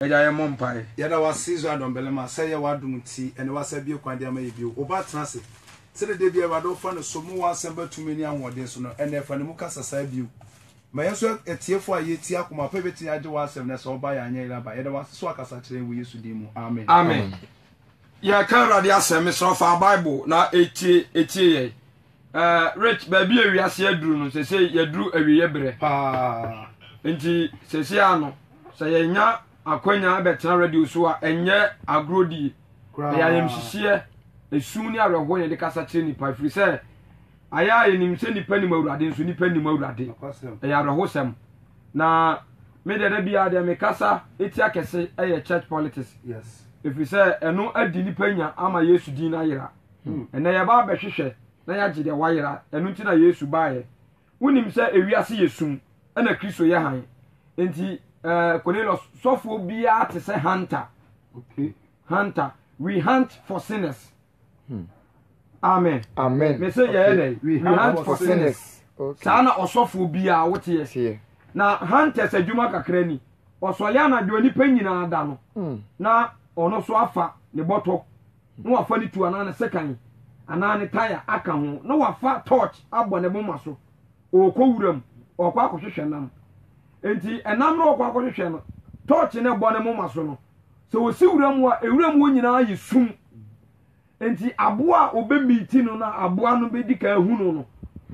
Agya yɛmmɔ mpaeɛ. Yɛda wo ase Israel dɔmbarima sɛ yɛ w'adom nti ɛnɛ w'asa abue kwan de ama yɛ bio. Wo ba tena ase sɛdeɛ da biara Awurade wofa ne so mo w'asɛm ba tumi ne ahoɔden so no ɛnɛ fa ne mu kasa saa bio. Ma yɛn nso atiefoɔ a yɛtie akoma pa yɛbɛtumi agye w'asɛm na sɛ woba yɛ anyɛ yera ba. Yɛda wo ase sɛ wakasa kyerɛ yɛn wɔ Yesu din mu. Amen. Amen. Yɛka Awurade asɛm mesrɛ fa Bible na etie etie yɛn. Eh, Rich, baabi a wiase aduru no, sese yɛduru awieɛ berɛ. Paa. Nti sese ano, sɛ yɛnya akwanya bɛtena radio so a, ɛnyɛ agorɔ die. Ɛyɛ ayamhyehyeɛ, esu ne awerɛhoɔ na yɛde kasa kyerɛ nipa, ɛfiri sɛ ayɛ a yɛnim sɛ nipa nim Awurade nso nipa nim Awurade. Ɛyɛ awerɛhosɛm. Na me deɛ da biara deɛ mekasa etia kɛse ɛyɛ church politics. Yes. Ɛfiri sɛ ɛno adi nipa nya ama Yesu din no ayera. Hmm. Ɛnɛ yɛba abɛhwehwɛ na yɛagye deɛ wayera. Ɛno nti na Yesu baeɛ. Wonim sɛ ewiase yɛ sum ɛna Kristo yɛ hann. Nti eh, Cornelius sɔfoɔ biara te sɛ hunter. Okay. Hunter. We hunt for sinners. Hmm. Amen. Amen. Me say yɛ dɛ. We hunt for sinners. Okay. Saa na ɔsɔfoɔ biara woteɛ. Na hunters adwuma kakra ni. Ɔsɔre anadwo nipa nyinaa da no. Hmm. Na ɔno so afa ne bɔtɔ. na wafa ne tuo anaa ne sekan anaa ne taya aka ho na wafa torch abɔ ne moma so ɔrekɔ wuram ɔrekɔ akɔhwehwɛ nam nti ɛnam no ɔrekɔ akɔhwehwɛ no torch no ɛbɔ ne moma so no sɛ ɔsi wuram a ewuram hɔ nyinaa yɛ sum nti aboa a ɔbɛmiiti no na aboa no bɛdi kan ahu no no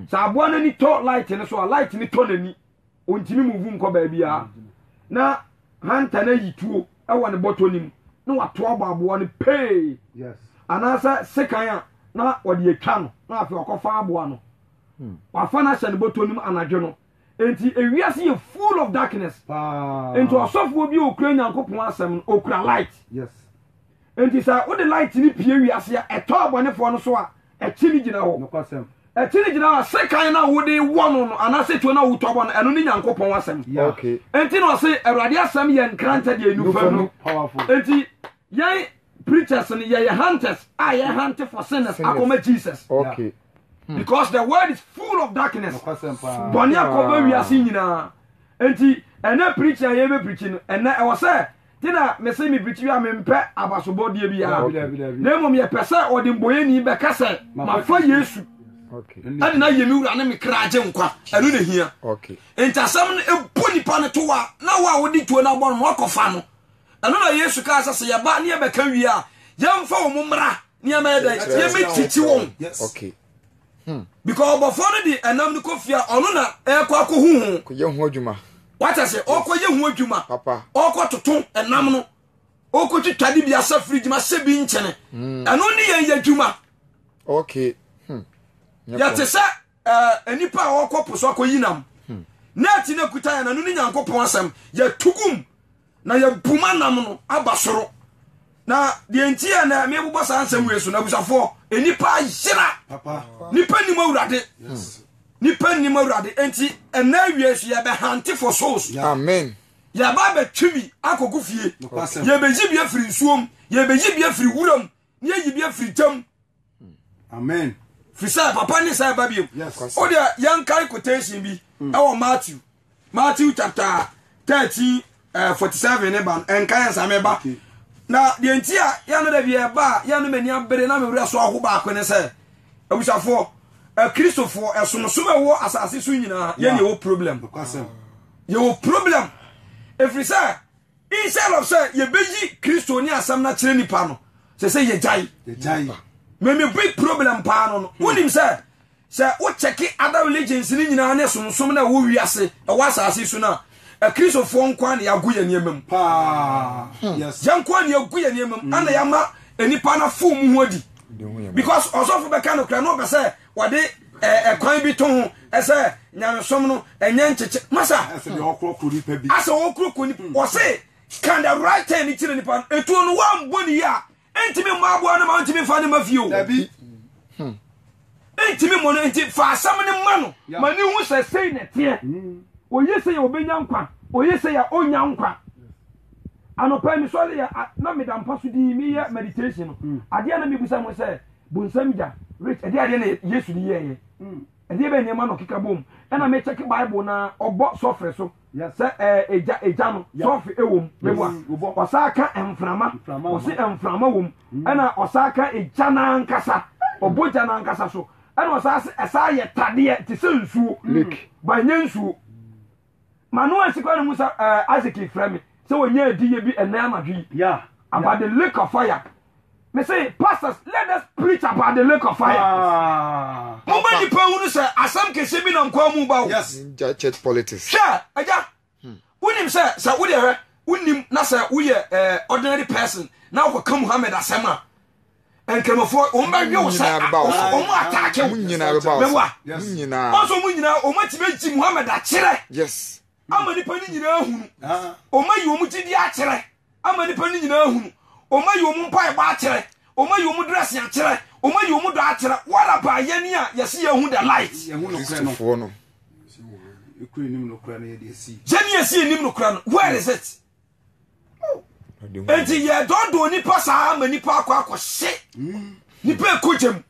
sɛ aboa no ani tɔ light no so a light no tɔ n'ani ɔntumi muvu nkɔ baabiara na hunter no ayi tuo wɔ ne bɔtɔ no mu na wato abɔ aboa no pee anaasɛ sekan a na ɔde atwa no na afei ɔkɔfa aboa no hmm. wafa no ahyɛ ne bɔtɔ no mu anadwo no nti ewiase yɛ full of darkness nti ɔsɔfoɔ bi a okura nyankopɔn asɛm no okura light nti sɛ wode light no pie wiase a ɛtɔ abɔnefoɔ no so a ɛkyi no gyina hɔ ɛkyi no gyina hɔ a sekan no a wode wɔ no no anaasɛ tuo no a wotɔ bɔ no ɛno ne nyankopɔn asɛm enti na ɔse awurade asɛm yɛ nkrantɛ deɛ ɛnu no enti yɛn preachers no yɛyɛ hunters a yɛ hunt for sinners akɔma jesus okay. Hmm. because the world is full of darkness bɔne akɔba wiase nyinaa enti ɛnɛ preaching a yɛbɛ preaching no ɛnɛ ɛwɔ sɛ Ti na mese me pirikyi a mempɛ abasobɔdeɛ biara na mmom yɛpɛ sɛ ɔde mbɔyɛni bɛka sɛ mafa Yesu ɛde na yɛ me wura ne me kra agye nkwa ɛno na hia nti asɛm no ɛbu nipa no to wa na wo a wode tuo no abɔ no wakɔfa no ɛno na Yesu kaa sɛ sɛ yɛba ne yɛbɛka wie a yɛmfa wɔn mmra ne yɛmɛyɛ dɛ yɛmɛkyikyi wɔn Hmm. Because ɔbɔfoɔ no de ɛnam no kɔ fie a ɔno na ɛkɔ akɔhu ho. Kɔyɛ ho adwuma. Wata sɛ ɔkɔyɛ ho adwuma. Papa. Ɔkɔ toto ɛnam no. Ɔkɔ twitwa de bi ahyɛ fridge ma hyɛ bi nkyɛne. Hmm. Ɛno ne yɛn yɛ adwuma. Okay. Hmm. Yɛte sɛ ɛɛ nipa a ɔkɔ po so akɔyi nam. Nɛɛti no kuta yɛn ɛno ne Nyankopɔn asɛm. Yɛtugum. na yɛbuma nam no aba soro na deɛ nti a na mebobɔ saa nsɛm wei so na abusafoɔ nnipa ayera nipa nim awurade nipa nim awurade nti ɛnna awie so yɛbɛhante for souls amen yɛba bɛtwe bi akɔgu fie yɛbɛyi bi afiri nsuom yɛbɛyi bi afiri wuram ne yɛyi bi afiri gyam amen firi sɛ papa ne sɛ ɛba biom o deɛ yɛnkae quotation bi hmm. ɛwɔ Matthew Matthew chapter 13 uh, 47 ne ba no ɛnka yɛn nsa meba na deɛ nti a yɛn no da bi ɛba a yɛn no m'ani abere na me werɛ so aho baako ne sɛ abusafoɔ akristofoɔ ɛsomsom ɛwɔ asase so nyinaa yɛn yɛwɔ problem yɛwɔ problem ɛfiri sɛ Instead of sɛ yɛbɛyi Kristo ne asɛm no akyerɛ nipa no, sɛ sɛ yɛgyae. Meme big problem paa no no. Hmm. Wonim sɛ sɛ wokyɛke other religions no nyinaa ne somsom no a ɛwɔ wiase ɛwɔ asase so no a akristofoɔ nkoa na yɛago yɛ nneɛma mu. Paa. Hmm. Yɛn nkoa na yɛagu yɛ nneɛma mu hmm. ana yɛama nnipa no afo mu ho adi. Because ɔsɔfo bɛka no kora na ɔpɛ sɛ wɔde ɛkwan bi to ho ɛsɛ nyamesom no ɛnyɛ nkyekye masa asɛ ɔkorokoro nipa bi asɛ ɔkorokoro nipa hmm. ɔse kan the right thing ne kyerɛ nipa no etuo no wɔambɔ ne yie a ntumi mmɔ aboa no ma ntumi nfa ne ma fie o dabi hmm. ntumi mmɔ no nti fa asɛm ne ma no ma ne hu sɛ sei na ɛteɛ hmm. oye sɛ yɛ obenya nkwa oye sɛ yɛ onya nkwa anɔpa mi sɔre yɛ na meda mpa so din meyɛ meditation no adeɛ na mebusa mo sɛ bonsam gya rich ɛde adeɛ na yesu de yɛɛyɛ mm. Ɛdeɛ bɛn nneɛma na ɔkeka bom? Ɛna me check Bible na ɔbɔ sɔfre so sɛ ɛɛ egya egya no sɔfre ɛwɔ mu meboa. Ɔsan ka mframa ɔsi mframa wɔ mu ɛna ɔsan ka egya n'ankasa ɔbɔ gya n'ankasa so ɛna ɔsan se ɛsan yɛ tadeɛ te sɛ nsuo ba nyɛ nsuo. Mano ansi kwan mu sɛ ɛɛ Isaac frɛ me sɛ wɔnyɛ adiyɛ bi ɛnɛ anadwo yi about the lake of fire. Me say, pastors, let us preach about the lake of fire. Ah. Mo bɛ nipa hunu sɛ asɛm kɛse bi nam kwan mu ba o. Yes. Ninja church politics. Hwɛ, agya. Hmm. Wonim sɛ sɛ wode hwɛ, wonim na sɛ woyɛ eh, ordinary person na wokɔka Muhammad asɛm a nkramofoɔ wɔn bɛ hwɛ wo sɛ wɔn ataake wo. Mɛwa. Wɔn nso wɔn nyinaa wɔn atumi agyi Muhammad akyerɛ. Yes. Ama nipa no nyinaa hunu. Wɔn ayi wɔn gyidi akyerɛ. Ama nnipa no nyinaa ahunu. Wɔayi wɔn mpaebɔ akyerɛ. Wɔayi wɔn dressing akyerɛ. Wɔayi wɔn dɔ akyerɛ. What about yɛn a yɛsi yɛn hu the light? Kristofoɔ no. Yɛn yɛsi yɛn nim nokorɛ no. Where is it? Enti yɛdɔɔdɔɔ nipa saa ma nipa akɔ akɔhye. Nipa ekɔ gyam.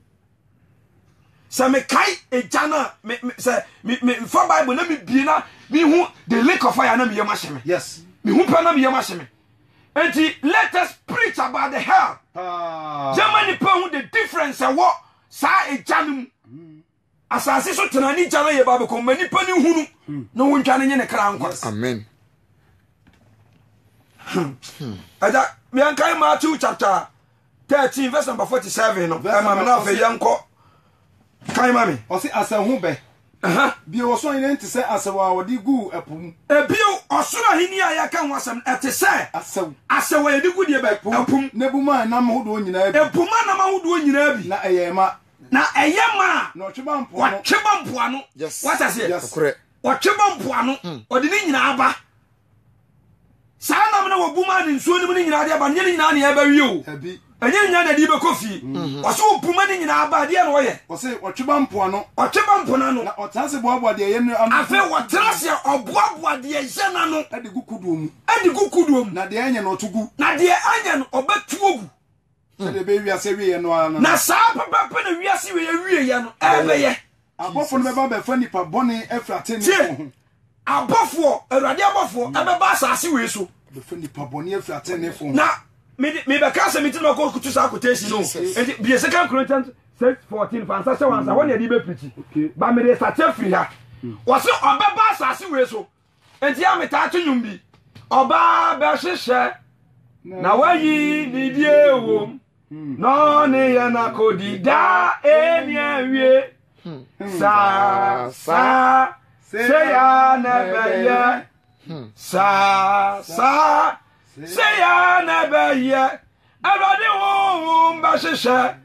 Sɛ mekae egya no a, me, me, sɛ me, me, mefa Bible na mebie na mehu the lake of fire na meyam ahyɛ me. Yes. Mehu pɛ na meyam ahyɛ me. Enti let us preach about the hell. Ah. Yɛma nipa hu the difference ɛwɔ saa egya no mu. Asase so tena ne gya no yɛ ba bɛkɔ ma nipa no hunu na wɔntwa no nye ne kra nkwa. Yes. Amen. Ɛda, yɛnkae Matthew chapter 13 verse number 47 no ɛma me na afei yɛnkɔ kan ma me. Ɔse asɛw ho bɛ. Bio ɔsoro ahenni nte sɛ asau a wɔde guu ɛpo mu. Ebio ɔsoro ahenni a yɛka ho asɛm no ɛte sɛ. Asau. Asau a yɛde gu deɛ bɛ ɛpo mu. Na ebu maa nam ahodoɔ nyinaa bi. Ebu maa nam ahodoɔ nyinaa bi. Na ɛyɛɛ ma. Na ɛyɛ ma a. Na ɔtwe ba mpoano. Ɔtwe ba mpoano. Yes. Wate aseɛ? Yes. Nokorɛ. Ɔtwe ba mpoano. Ɔde ne nyinaa ba. Saa nam na wɔbu maa ne nsuo no mu no nyinaa de aba no, nyɛ ne nyinaa na ɛbɛwie o. Dabi. Ɛnyɛ ne nyinaa na ɛde bɛkɔ fie. Mhm. Ɔsɛ ɔbu ma ne nyinaa ba, adeɛ na ɔyɛ. Ɔsɛ ɔtwe ba mpoano. Ɔtwe ba mpoano ano. Na ɔtena ase boaboa deɛ ɛyɛ no ano. Afei ɔtena ase ɔboaboa deɛ ɛyɛ no ano. Ɛde gu kodoɔ mu. Ɛde gu kodoɔ mu. Na deɛ ɛnyɛ no ɔto gu. Na deɛ ɛnyɛ no ɔbɛto agu. Sɛdeɛ ɛbɛyɛ wiase awieɛ no ara no. Na saa pɛpɛpɛ na wiase wei awieɛ no ɛbɛyɛ. Abɔfoɔ no bɛba abɛfa nnipa bɔne afiri ateneneefoɔ ho. Abɔfoɔ, Awurade abɔfoɔ ɛbɛba asase wei so. Bɛfa nnipa bɔne afiri ateneneefoɔ ho. Na mebɛka asɛm nti na makɔ kutu saa quotation no. Nti bie Second Corinthians 6:14 fa nsa hyɛ wansa hɔ na yɛde bɛpirikyi. Ba mede sakyɛ firi ha. Wɔse ɔbɛba asase wei so. Enti a metaa to nnwom bi. Ɔbaa bɛhyehyɛ na wayi ne die wom na ɔne yɛn akɔdi daa ɛni awie hmm. saa saa sɛ ya na ɛbɛyɛ hmm. saa saa sɛ ya na ɛbɛyɛ Awurade honhom bɛhyehyɛ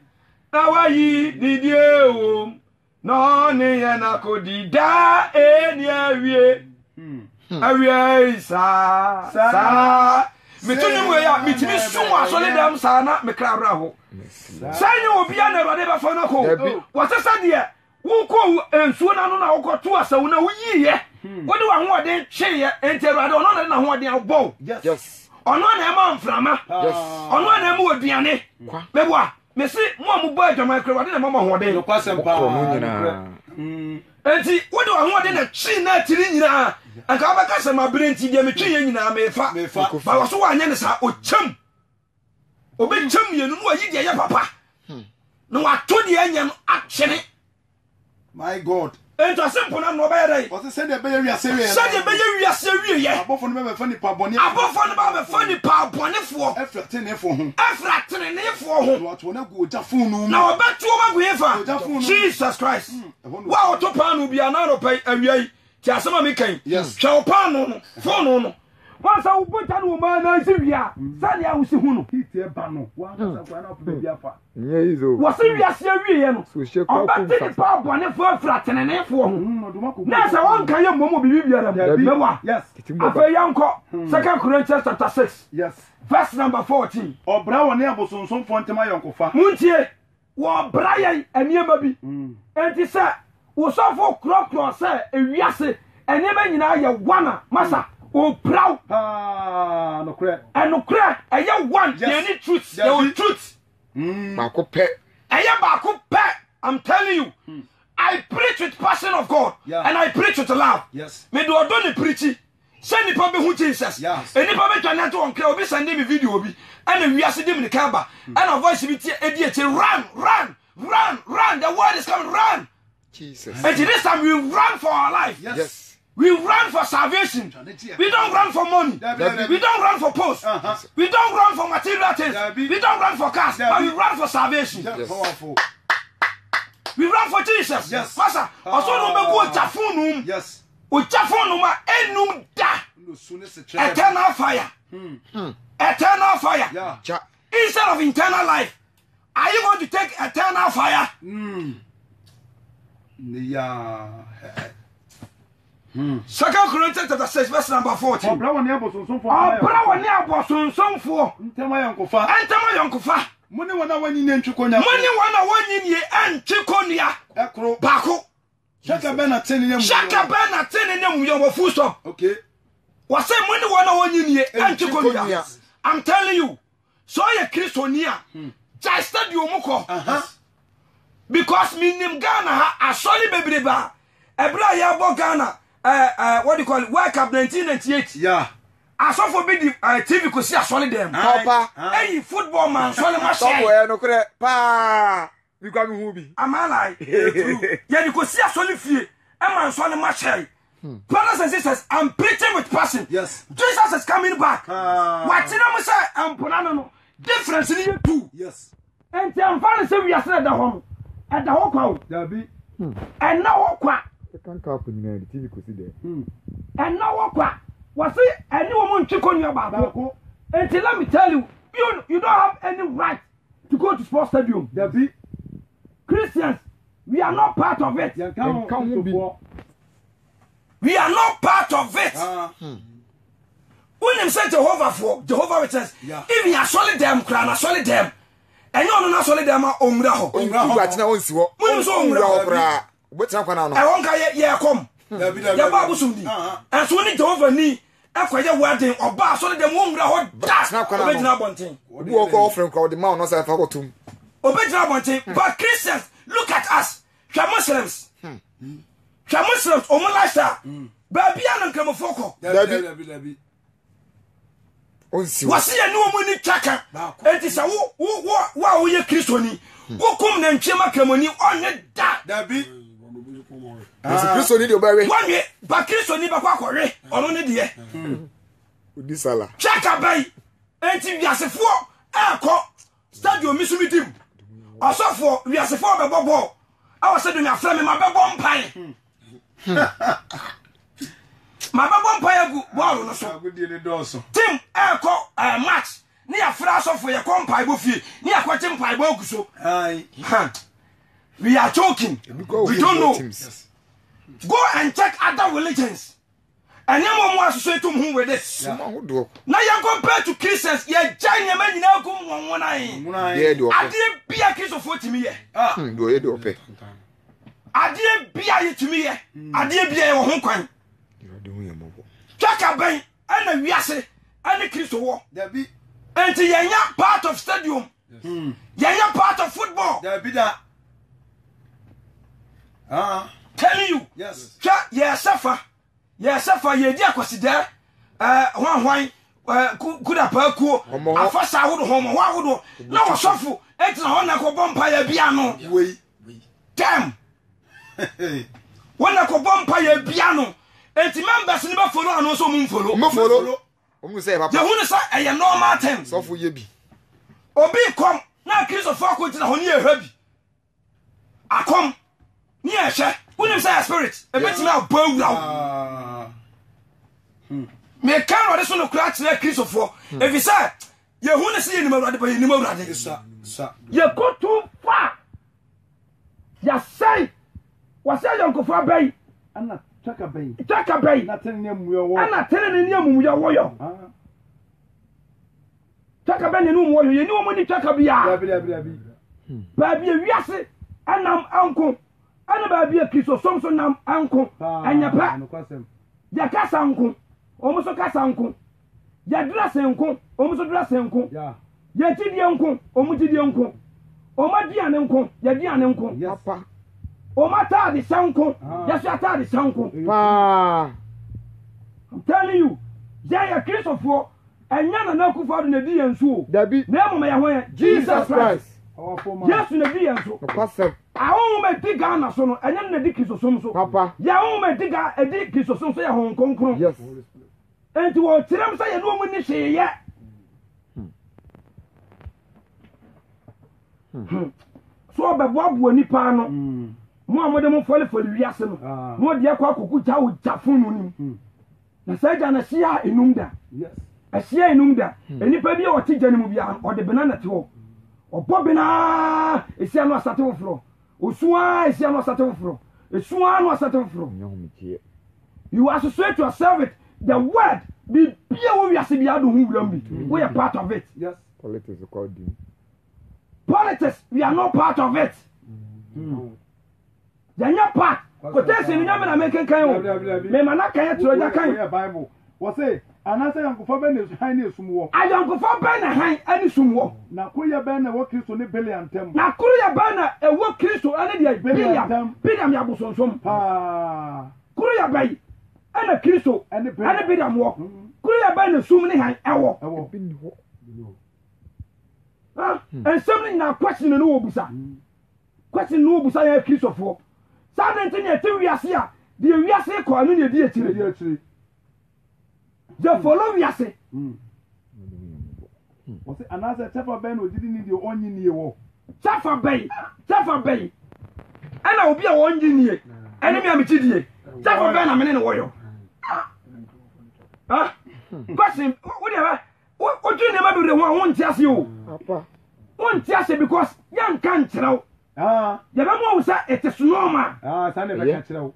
na wayi ne die wom Na ɔne yɛn akɔdi daa ɛni awie hmm. awiei saa saa meto nnwom wei a metumi sum wɔ asɔre dɛm saa na mekra werɛ ho sɛ nyɛ obia na awurade bɛfa no kɔ wɔsɛ sɛ deɛ wokɔ nsuo no ano na wokɔto asawu na woyiiɛ hmm. wode w'ahoɔden kyeeɛ enti awurade ɔno na de n'ahoɔden abɔ wo ɔno na ɛma mframa ɔno na ɛma aduane mɛboa Mese mo a mobɔ adwaman kora, Awurade na ɛma mo ahoɔden. Nokwasɛm paa. Mokorɔ no nyinaa. Mm. Enti wode w'ahoɔden na twee na atiri nyinaa. Anka wobɛka sɛ mabrɛ nti deɛ metwe yɛ nyinaa mefa. Mefa. Ba wɔ so woanyɛ ne saa, ɔkyɛm. Ɔbɛkyɛm mmienu na wayi deɛ ɛyɛ papa. Hmm. Na wato deɛ ɛnyɛ no atwene. My God. Enti ɔse mpo no ano ɔbɛyɛ dɛn? Ɔse sɛdeɛ ɛbɛyɛ wiase awieɛ. Sɛdeɛ ɛbɛyɛ wiase awieɛ. Abɔfoɔ no bɛbɛfa nipa bɔne. Abɔfoɔ no bɛbɛfa nipa abɔnefoɔ. Afiri ateneneefoɔ ho. Afiri ateneneefoɔ ho. Na wɔato wɔn agu ogya fononoo mu. Na wɔbɛto wɔn agu hefa? Ogya fononoo mu. Jesus Christ. Mm, wo a wɔto paanoo bi anaa anɔpa yi awia yi te asɛm a meka yi. Yes. Hwɛ wo paanoo no, fononoo no. Wɔn sɛ wobɔ gya no wɔ mu anaa nsi wie a, sɛdeɛ wosi hu no. Heat ɛba no, wankasa koraa na wopɛ baabi afa. Wɔse wiase awieɛ no, ɔbɛte nipa abɔnefoɔ afiri ateneneefoɔ ho. Na sɛ wɔnka yɛ mmom wɔ biribi biara mu. Mɛwa. Afei yɛnkɔ hmm. Second Corinthians chapter 6 verse number 14. Ɔbra wɔ ne abosonsomfoɔ ntam ayɔnkofa. Montie, wɔbra yɛn nneɛma bi. Hmm. Enti sɛ wosɔfo korɔkorɔ sɛ ewiase nneɛma nyinaa yɛ one a, masa, ɔpira wo. Ɛnokorɛ, ɛyɛ one, yɛn ne truth, yɛwɔ truth. Mm. Baako pɛ. Ɛyɛ baako pɛ. I'm telling you. Mm. I preach with passion of God Yeah. and I preach with love. Yes. Mede ɔdɔ ne preachi sɛ nnipa bɛhu Jesus. Yes. Nnipa bɛtwa ne ato wɔn kra obi sɛnde me video bi ɛna wiase di mirika aba ɛna voice bi tie edi akyire run run run run the world is coming run. Jesus. Enti this time we run for our life. Yes. Yes. We run for salvation. We don't run for money. We don't run for posts. We don't run for material things. We don't run for cars, but we run for salvation. Yes. Powerful. We run for Jesus. Yes. Pastor, also no be go ogya num. Yes. Ogya num a enum da. No soon as the Eternal fire. Eternal fire. Yeah. Ja. Instead of internal life, are you going to take eternal fire? Yeah. Second Corinthians chapter 6 verse number 14. Ɔbrɛ wɔ ne abosonsomfoɔ. Ɔbra wɔ ne abosonsomfoɔ. Ntɛm ayɔnkofa. Ɛntɛm ayɔnkofa. Mo ne wɔn a wɔnyi ne ntwe konya. Mo ne wɔn a wɔnyi nie ɛntwe kɔnnua Ɛkoro. baako. Hyɛka bɛn na tene ne mu. Hyɛka bɛn na tene ne mu yɛ wɔ full stop. Okay. Wɔsɛ mo ne wɔn a wɔnyi nie ɛntwe Ɛntwe kɔnnua. kɔnnua. I'm telling you, sɛ ɔyɛ Kristoni a, gyae stadium mu kɔ. Because menim Ghana ha asɔre bebrebe a ɛberɛ a yɛbɔ Ghana eh, eh, what do you call it, World Cup 1998 Yeah. asɔfo bi di eh, TV kɔsi asɔre dɛm. Papa. Ɛyi football man sɔre ma Sɔfo hyɛ. ɛ nokorɛ paa. Mi kwa mi hu bi. Am I lie? Yɛde kɔsi asɔre fie ɛma nsɔre ma hyɛ. Brothers and sisters, I'm preaching with passion. Yes. Jesus is coming back. Ah. Wakyerɛ mu sɛ mpona no no difference ni yɛ two. Yes. Nti ɛmfa ne sɛ wiase na ɛda hɔ no ɛda hɔ kwa o. Dabi. Ɛnna hɔ kwa. Second cup nyinaa de TV kɔsi dɛ. Ɛnna hɔ kwa. Wɔsi ɛne wɔn ntwe kɔnnua baako. Nti let me tell you, you you don't have any right to go to sports stadium. Dabi. Christians, we are not part of it. Yɛn ka ho. Yɛnka ho bi. Kristofoɔ. We are not part of it. Ah. Wonim sɛ Jehovahfoɔ, Jehovah Witness, Yeah. even asɔre dɛm koraa na asɔre dɛm. Ɛnyɛ ɔno n'asɔre dɛm a ɔnwura hɔ. Ɔnwura hɔ. Owura tena ɔnsi hɔ. Monim sɛ ɔnwura Ɔnwura hɔ hɔ. koraa. Wobɛtena kwan ano. Ɛhɔ nka yɛ yɛ kɔm. Dabi dabi. Yɛbɔ abosom di. Ah, Ɛnso wo ne Jehovah ni ɛkɔyɛ wedding ɔba asɔre dɛm wɔnwura hɔ da. Tena kwan ano. Ɔbɛgyina abɔnten. Obi wɔ hɔ koraa ɔfrɛ nkora ɔde ma ɔno sɛ fa kɔtom. Ɔbɛgyina abɔnten. But Christians, look at us. Hwɛ Muslims. Hwɛ Muslims, ɔmo lifestyle. Baabi a na nkramofoɔ kɔ. Dabi dabi dabi. Ɔnsi hɔ. Wɔsi yɛ ne wɔn ni twa ka. Baako. Enti sɛ wo wo wo wo a woyɛ Kristoni, wokum nantwie ma kramoni ɔnwe da. Dabi. Nti Kristoni deɛ ɔbɛwe. Wɔnwe ba Kristoni bɛkɔ akɔwe ɔno ne deɛ. Odi sala. Twa ka bɛyi. Enti wiasefoɔ ɛɛkɔ stadium mi so mi dim. Ɔsɔfoɔ wiasefoɔ bɛbɔ bɔɔl. Ɛwɔ stadium yɛafrɛ me ma bɛbɔ mpae. Ma bɛbɔ mpae agu bɔɔl no so. Agodie ne dɔɔso. Team ɛɛkɔ ɛɛ match ne yɛafrɛ asɔfoɔ yɛkɔ mpaebɔ fie ne yɛakɔgye mpaebɔ agu so. Ayi. Huh. We are joking. Ebi kɔ We don't football know. teams. Go and check other religions. Ɛnneɛma ɔmo asosɔ etum ho with it. Soma ahodoɔ. Na yɛn compare to Christians, yɛgya nneɛma nyinaa gu mu wɔn wɔn ayi. Nwuna Deɛ deɛ ɔpɛ. Adeɛ bia Kristofoɔ tumi yɛ. Hmm, Deɛ ɔyɛ deɛ ɔpɛ. Adeɛ bia yɛtumi yɛ. Adeɛ bia yɛwɔ ho kwan. Awurade hu yɛn mmɔbɔ. Twaka bɛn ɛna wiase ɛne Kristo wɔ. Dabi. Nti yɛnyɛ part of stadium. Yɛnyɛ part of football. Dabi da. Ah. Telling you. Yes. Hwɛ yɛsɛ fa yɛsɛ fa yɛdi akwasidɛ ɛɛ hwanhwan ɛɛ ku kudapaa kuo Ɔmɔhɔ. afasa ahodoɔ hɔmɔhɔ ahodoɔ na wɔsɔfo egyina hɔ na kɔbɔ mpaeɛ bia no Wei. tɛm wɔn na kɔbɔ mpaeɛ bia no eti members ni bɛ follow ano nso ɔmo nfollow Ɔmo folo. Ɔmo sɛ yɛ papa. yehu ne sɛ ɛyɛ normal thing Sɔfo yɛ bi. obi kɔm na kristofo akɔ gyina hɔ ne yɛhwɛ bi akɔm ne yɛhwɛ wonim sɛ yɛ spirit ebetumi abɔ awura wo Ah. meka awurade so nokora kyerɛ kristofoɔ ɛfiri sɛ yɛhu ne sɛ yɛnim awurade ba yɛnim awurade Sa sa. yɛkɔto fa yɛsɛe wɔsɛ ayɔnkofoɔ abɛyi Ɛna twaka bɛyi. twaka bɛyi Na tene ne amumuyɛ wɔ. ɛna tene ne ne amumuyɛ wɔyɔ Ah. twaka bɛyi ne ne wɔyɔ yɛni wɔn ni twaka biara Dabi dabi dabi. baabi a wiase ɛnam nko ɛna baabi a kristosom so nam nko Paa. ɛnyɛ pɛ Nokwasɛm. yɛkasa nko wɔn nso kasa nko yɛdrɛse nko wɔn nso drɛse nko Yeah. yɛgyidie nko wɔn gyidie nko wɔn aduane nko yɛduane nko Yes. Papa. Wɔn ataade hyɛ nko. Yɛso ataade hyɛ nko. Paa. I'm telling you, yɛn yɛ Kristofoɔ. Ɛnyɛ Nana Akufo-Addo na edi yɛn so o. Dabi. Na mmom ɛyɛ hwan? Jesus Christ. Yesu na edi yɛn so. Nokwasɛm. Ahonhom a edi Ghana so no, ɛnyɛ no na edi Kristosom so. Papa. Yɛn ahonhom a edi Ga edi Kristosom so yɛ Honhom Kronkron. Yes. Enti wɔkyerɛ m sɛ yɛne wɔn nni hwee yɛ. Hmm. So ɔbɛboaboa nipa ano. Hmm. Mo a mode mo fɔlefɔle wiase no, ah. na ɔde akɔ akɔgu gya wɔ gya funu no nim. Hmm. Na saa gya no ɛhye a enum da. Ɛhye a enum da. Nnipa bi a ɔte gya no mu biara no, ɔde bena na ɛte hɔ. Ɔbɔ bena ara, esi ano asate foforɔ. Osu ara, esi ano asate foforɔ. Esu ara no asate foforɔ. You associate yourself with the word. Biribi a wɔ wiase biara do ho wuram bi. Woyɛ part of it. Yes. Politics kɔ di. Politics, we are not part of it. Mm. Yɛnyɛ part. Quotation no nyɛ me na mekenkan o. Mema no kan akyerɛ ɔgya kan. Wɔse, anaasɛ ayɔnkofa bɛn na hann ne esum wɔ? Ayɔnkofa bɛn na hann ne sum wɔ? Na koroyɛ bɛn na ɛwɔ Kristo ne Belial ntam? Na koroyɛ bɛn na ɛwɔ Kristo ne deɛ? Belial ntam. Belial yɛ abosonsom. Paa. Koroyɛ bɛn na Kristo ne Belial wɔ? Koroyɛ bɛn na sum ne hann ɛwɔ? Ɛwɔ. Ebi nni hɔ. Nsɛm no nyinaa question no wɔ bisa. Question no wobusa yɛn Akristofoɔ. Saa de nti na yɛte wiase a deɛ wiase kɔ ɛno na ɛdi akyire. Yɛ follow wiase. Hmm. Wɔsi anaasɛ kyɛfa bɛn na ogyidi ni deɛ ɔnyi nie wɔ. Kyɛfa bɛn kyɛfa bɛn ɛna obi a ɔnyi nie ɛne mi a mi gyi die kyɛfa bɛn na mene ne wɔyɔ. Ah question wo deɛ bɛ. Wodwen nneɛma bebree ho a wonte ase o. Wonte ase because yɛnka nkyerɛ wo. Ah. Yɛbɛma wo sɛ it is normal. Ah, saa na yɛbɛka kyerɛ wo.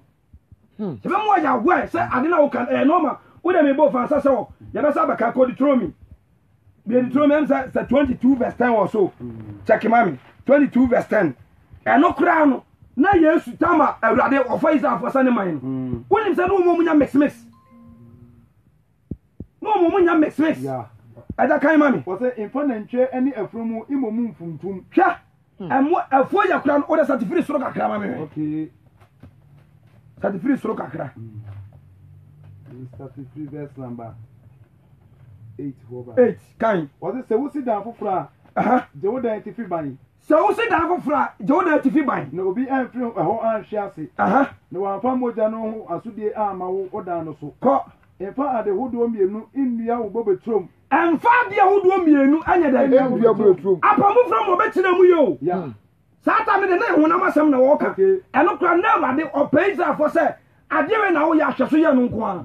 Hmm. Yɛbɛma wo yɛ aware sɛ ade na woka ɛyɛ normal. Wo deɛ mebɔ fa nsa sɛ wɔ yɛbɛsa bɛka kɔ Deuteronomy. Deuteronomy ɛm sɛ sɛ 22 verse 10 or so. Hmm. Check ma me. 22 verse 10. Ɛno koraa no na Yesu tama Awurade ɔfa Israelfoɔ sɛ ne man no. Hmm. Wonim sɛ ne wɔn mu nya mix mix. na wɔn mu nya mix mix ɛda kan ma mi. Wɔsɛ nfa nantwie ne afunumu mmom mfuntum. Hwɛ ɛmo afuo yɛ kura no o de satifiri soro kakra ma mi hwɛ. Okay. Satifiri soro kakra. Satifiri verse number 8 hɔ ba. 8 kan. Wɔsɛ sɛ wosi dan foforɔ a. Gye wo dan atifi ban. Sɛ wosi dan foforɔ a gye wo dan atifi ban. Na obi amfiri ɛhɔ anhwe ase. Na wamfa mogya no ho asodie amma wo dan no so. Kɔ. Mfa ade hodoɔ mmienu nnua wo bobeturom. Mfa adeɛ hodoɔ mmienu nyɛ dɛn? Nnua bobeturom. Apam foforɔ mu ɔbɛkyerɛ mu yɛ o. Saa tam no de na honam asɛm na wɔka. Ɛno koraa na Awurade ɔpɛ Israelfoɔ sɛ adeɛ wei na woyɛ ahwɛ so yɛ no nko ara.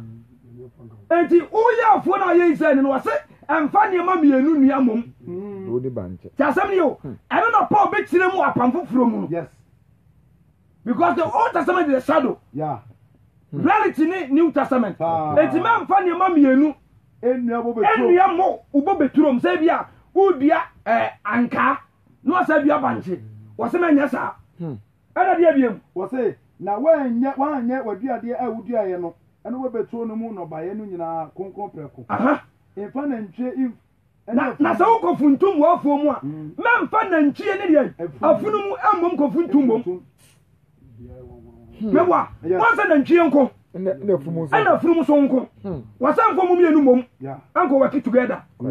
Enti woyɛ afuo no a yɛ Israel ni no wɔse ɛmfa nneɛma mmienu nnua mmom. Ti asɛm no yɛ o. Ɛno na Paul bɛkyerɛ mu apam foforɔ mu no. Because the Old Testament is a shadow. Yeah. Hmm. Reality ne New Testament. Eti mɛmfa nneɛma mmienu. Nnua mo wobɔ beturom sɛ bi a wodua eh, ankaa na wɔsɛ dua bankye. Wɔsɛ mɛnyɛ saa. Hmm. Ɛna deɛ biem. Wɔsɛ na wɔanyɛ wɔanyɛ w'aduadeɛ a woduaeɛ no ɛne wobɛturo no mu nnɔbaeɛ no nyinaa kronkron prɛko. Mfa nantwie Na na sɛ wokɔ funtum wɔ afuo mu a, mm. mɛmfa nantwie ne deɛ afunumu mmom kɔ funtum mmom. Hmm. Mɛboa wɔn sɛ nantwie nko ɛna afunumu so nko hmm. wɔsɛ nfɔ mu mmienu mmom ɛnkɔ wɔki together. Hmm.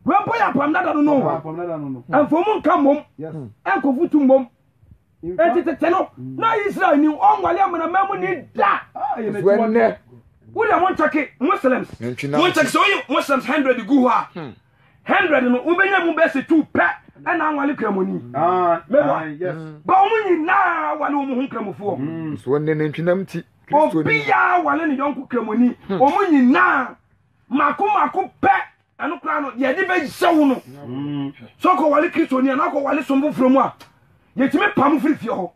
Wọ́n mpo yɛ apam dada no no nfɔ mu nka mmom ɛnkɔ funtum mmom. Enti tete no, na Israel ni ɔnwale amanaman mu ni da. Ah, Ɛnɛ. Wo deɛ mo nkyɛke Muslims. Mo nkyɛke sɛ woyi Muslims 100 gu hɔ a. 100 hmm. no wobɛnya mu bɛsɛ tu pɛ ɛna anwale kramoni. Ah, Mɛwa. Ah, Ba wɔn nyinaa wale wɔn ho nkramofoɔ. Hmm. So ɛnɛ nantwinam ti. Obiara wale ne yɔnko kramoni. Hmm. Wɔn nyinaa mako mako pɛ ɛno koraa no deɛ ɛde bɛhyɛ wo no sɛ ɔkɔwale kristoni anaa ɔkɔwale som foforɔ mu a yɛtumi pam firi fie hɔ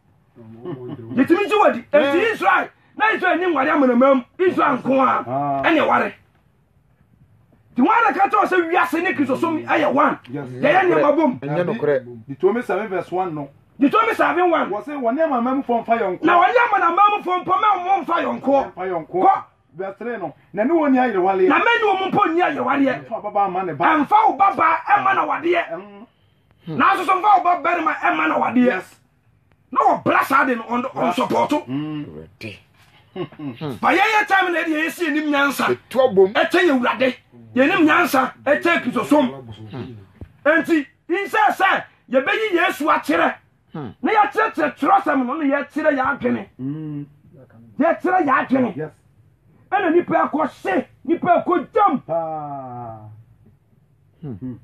yɛtumi gye wadi enti israel na israel ni nware amanamam israel nko a ah. ɛne ɛware nti wɔn adaka kyerɛ sɛ wiase ne kristosom ɛyɛ one yɛyɛ nneɛma bom ɛnyɛ nokorɛ Deuteronomy 7 verse 1 no Deuteronomy 7 1 wɔse wɔne amanamanmufoɔ mfa yɔnkoɔ na wɔne amanamanmufoɔ mpo mɛ wɔn mfa yɔnkoɔ kɔ Verse 3 no, na ne wɔn nni ayerewareɛ. Na mɛ ne wɔn mpo nni ayerewareɛ. Mfa wo babaa mma ne ba. Mfa wo babaa mma na wadeɛ. Hmm. Nanso so mfa wo ba barima mma na wadeɛ. Yes. Na ɔbra saa de no ɔnsɔpɔto. Ba yɛyɛ time na ɛde yɛsi yɛnim nyansa. Ɛkyɛ yɛ wurade. Yɛnim nyansa ɛkyɛ kristosom. Enti nsɛ sɛ yɛbɛyi Yesu akyerɛ na yɛkyerɛkyerɛ twerɛsɛm no na yɛkyerɛ yɛ adwene. Yɛkyerɛ yɛ adwene. Ɛna nipa ɛkɔ hye, nipa ɛkɔ gyam. Hmm.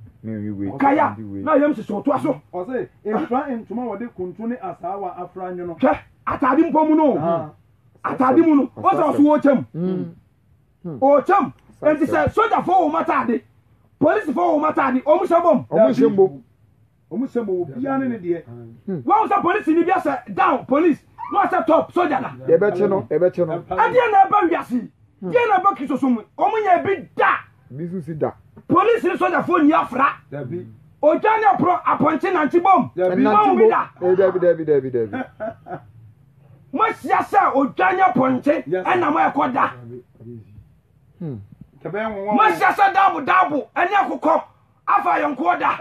Kaya na yam hyehyɛ ɔtoa so. Ɔse mfra ntoma wɔde kuntu ne asaawa afra nwono. Hwɛ ataade mpo mu no. Ah. Ataade mu no. Ɔsɛ ɔso ɔkyɛm. Hmm. Hmm. Ɔkyɛm. Enti sɛ sogyafoɔ wɔ wɔn ataade, polisifoɔ wɔ wɔn ataade, wɔn hyɛ bom. Wɔn hyɛ bom. Wɔn hyɛ bom obiara ne ne deɛ. Wɔn sɛ polisi ni bi asɛ down police na ɔsɛ top soja da. Yɛbɛkye no yɛbɛkye no. Ɛdeɛ na ɛba wiase deɛ na ɛba kristo so mu wɔn nyɛ bi da. Bi nso si da. Polisi ne sogyafoɔ nni afra. Dabi. Ogya ne ɔporɔ apɔnkye nante bom. Dabi. Wɔn bi da. Eh, dabi dabi dabi dabi. Moahyia sɛ ogya ne apɔnkye ɛna mo ɛkɔ da. Hmm. Moahyia sɛ daabo daabo ɛne akokɔ afa ayɔnkoɔ da.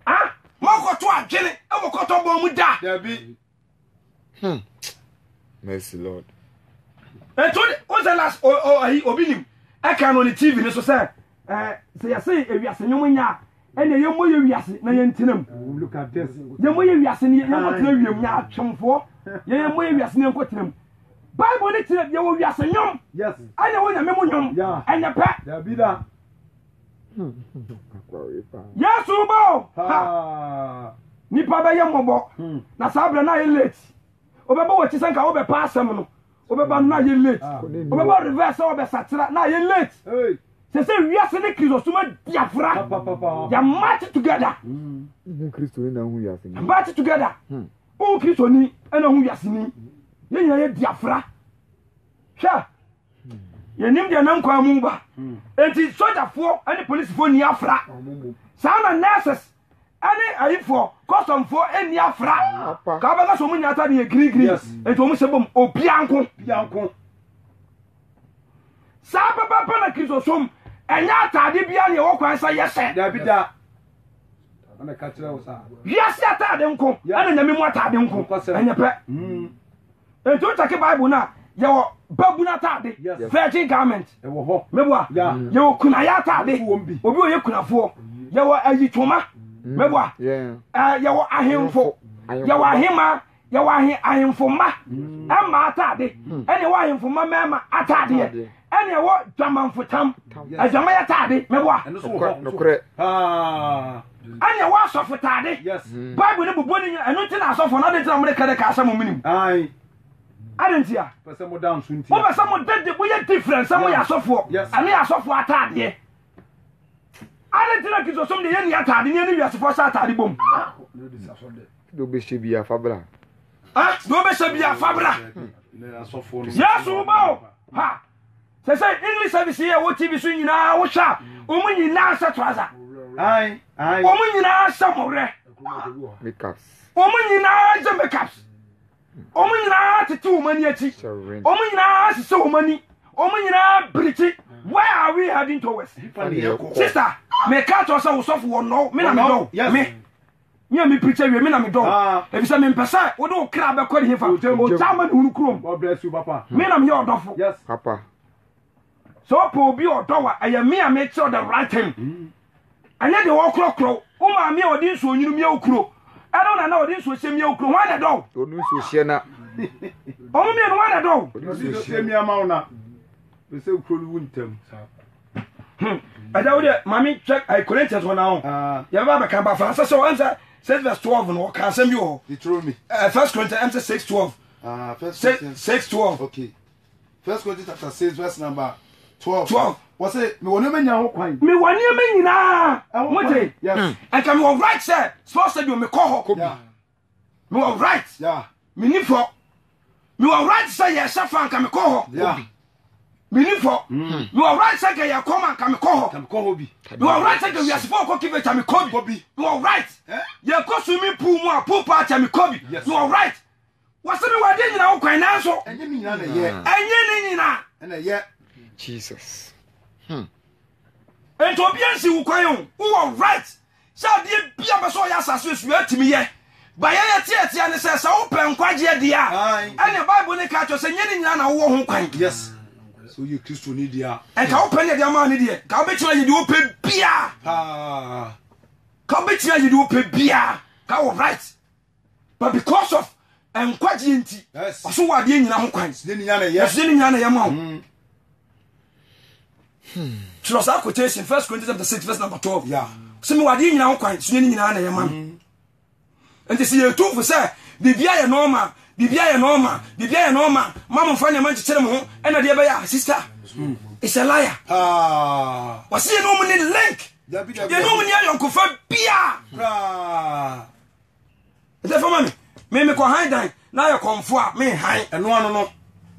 Ah, moakɔto adwene ɛwɔ kɔtɔbɔn mu da. Dabi. Hmm. Mercy Lord. Eto de o sɛ last o o ayi obi nim ɛka no ne TV ne so sɛ ɛɛ sɛ yɛse ewiase nnwom nyɛ a ɛnna yɛmmɔ yɛ wiase na yɛntena mu. Oh, look at this. Yɛmmɔ yɛ wiase ne yɛnkɔtena wiem nyɛ atwomfoɔ yɛmmɔ yɛ wiase ne yɛnkɔtena mu. Bible ne kyerɛ yɛwɔ wiase nnwom. Yes. Ɛna ɛwɔ nyame mu nnwom. Ɛnyɛ pɛ. Dabi da. Yesu ba o. Ha. Nipa bɛyɛ mmɔbɔ. Hmm. Na saa berɛ na ayɛ late. Wobɛbɔ w'akyi sɛ nka wobɛpa asɛm no. Wobɛba no na ayɛ late. Ah. Wobɛbɔ reverse sɛ wobɛsakyera na ayɛ late. Sɛ sɛ wiase ne Kristosom adi afra. Yɛ match together. Hmm. Match together. Hmm. Wohu Kristoni ɛna hu wiaseni. Yɛn nyinaa yɛ di afra. Hwɛ. Yɛnim deɛ nam kwan mu ba. Enti sogyafoɔ ne polisifoɔ nni afra. Saa na nurses ne ayifoɔ, kɔsɔmfoɔ nni afra. Ka wobɛka sɛ wɔn nyinaa atade yɛ green green. Enti wɔn hyɛ bom obia nko. Saa pɛpɛpɛ na Kristosom ɛnyɛ atade bia ne ɛwɔ kwan sɛ yɛhyɛ. Dabi da. Wiase atade nko ɛna nyame mu atade nko ɛnyɛ pɛ. Nti wo kyɛke Bible no a, yɛwɔ babunu atade, virgin garment. Meboa. Yɛwɔ kunayɛ atade, obi ɔyɛ kunafoɔ. Yɛwɔ ayitoma, mm. meboa. Yɛwɔ ahemfo, yɛwɔ ahema, yɛwɔ ahe ahemfo mma mm. ɛmma atade, mm. ɛne ɛwɔ ahemfo mma mmarima atadeɛ, ɛne ɛwɔ dwamanfo tam, adwaman atade, meboa. Ɛne ɛwɔ asɔfo taade. Bible no bobɔ ne nyina ɛno nti na asɔfo no ade nti na mode kɛdɛ ka asɛm mo nim. Ade nti a. Wopɛ sɛ moda nso nti. Wopɛ sɛ mo de de moyɛ different sɛ moyɛ asɔfoɔ. Ɛno yɛ asɔfoɔ ataadeɛ. Ade nti na Kristosom deɛ yɛnni ataade ne yɛne wiasefoɔ hyɛ ataade bom. Deɛ wobɛhyɛ bi afa bra. Ah, deɛ wobɛhyɛ bi afa bra. Yesu ba o. Ha. Sɛ sɛ English service yɛ wɔ TV so nyinaa wohwɛ a wɔn nyinaa hyɛ trouser. Wɔn nyinaa hyɛ mɔwerɛ. Wɔn nyinaa hyɛ makeups. Wɔn nyinaa tete wɔn ani akyi. Wɔn nyinaa hyehyɛ wɔn ani. Wɔn nyinaa birikyi. Where are we heading towards? Sister, meka kyerɛ sɛ wosɔfo wɔ nnɔw me na medɔw me. Me a me preach awie me na me dɔ ah. efisɛ me mpɛ sɛ wode wo kra bɛkɔ ne hefa ogya ama ne hunu kurom. God bless you papa. Me na meyɛ ɔdɔfo. Yes. Papa. Sɛ ɔpɛ obi ɔdɔ wa ɛyɛ me a mekyerɛ the right thing. Mm. Ɛnyɛ deɛ wɔkorɔkorɔ wo maame a ɔde nsuo nwunu mia wo kuro ɛne wo nana ɔde nsuo hyɛ mia wo kuro hwan na ɛdɔ wo. Ɔno nsuo hyɛ na. Ɔmo mmienu hwan na ɛdɔ wo. Ɔde nsuo hyɛ mia ma wo na. Bɛsɛ kuro no wu ntɛm. Hmm. ɛda wo deɛ maame twɛ ayi Corinthians hɔ na ho ah. yɛbɛba abɛka ba fa sɛ sɛ ɔm sɛ 6 verse 12 no ɔka asɛm bi wɔ hɔ eh, First Corinthians ɛm sɛ 6 12 ah, 6 12 okay First Corinthians chapter 6 verse number 12 12 wɔsɛ mewɔ nneɛma nyinaa ho kwan mewɔ nneɛma nyinaa mote yes ɛnka mewɔ right sɛ sports stadium mekɔ hɔ mewɔ right menni fɔ mewɔ right sɛ yɛhyɛ fa nka mekɔ hɔ menni fɔ hmm. mewɔ right sɛ nka yɛkɔ ma nka mekɔ hɔ mewɔ right sɛ nka wiasefoɔ kɔ kiveta mekɔ bi mewɔ right eh? yɛkɔ swimming pool mu a pool party a mekɔ bi mewɔ right wɔsɛ mewɔ adeɛ nyina wo kwan nanso ɛnyɛ ne nyina na ɛyɛ ɛnyɛ ne nyina ɛna ɛyɛ Jesus hmm. nti obi ansi wo kwan o wowɔ right Sɛ adeɛ bi a bɛ sɛ ɔyɛ asase so atumi yɛ. Ba yɛn yɛteatea ne sɛ, sɛ wopɛ nkwagyeɛ deɛ a, ɛne Bible ne ka kyerɛ sɛ nyɛ ne nyinaa na wowɔ ho kwan. Yes. Sɛ woyɛ Kristoni deɛ a. Nka wopɛ ne ɛde ama ne deɛ, ka wobɛtumi ayɛ deɛ wopɛ biaa. Ka wobɛtumi ayɛ deɛ wopɛ biaa. Ka wɔ right. But because of nkwagyeɛ nti, ɔso wɔ adeɛ nyina ho kwan. Ɛso ne nyinaa na ɛyɛ ma wo. Twerɛ saa quotation First Corinthians chapter 6 verse number 12. Yeah. Sɛ mewɔ adeɛ nyina ho kwan, so ne nyinaa na ɛyɛ ma me. Nti sɛ yɛtu fo sɛ biribia yɛ normal, biribia yɛ normal, biribia yɛ normal, ma mo mfa nneɛma nkyekyere mo ho, ɛna deɛ ɛbɛyɛ a, sister, it's a liar. Wɔse yɛne ɔmu ne link, yɛne ɔmu ne ayɔnkofa bia. Ɛsɛ fama me, me mekɔ han dan na ayɛ kɔmfo a, me han. Ɛno ano no,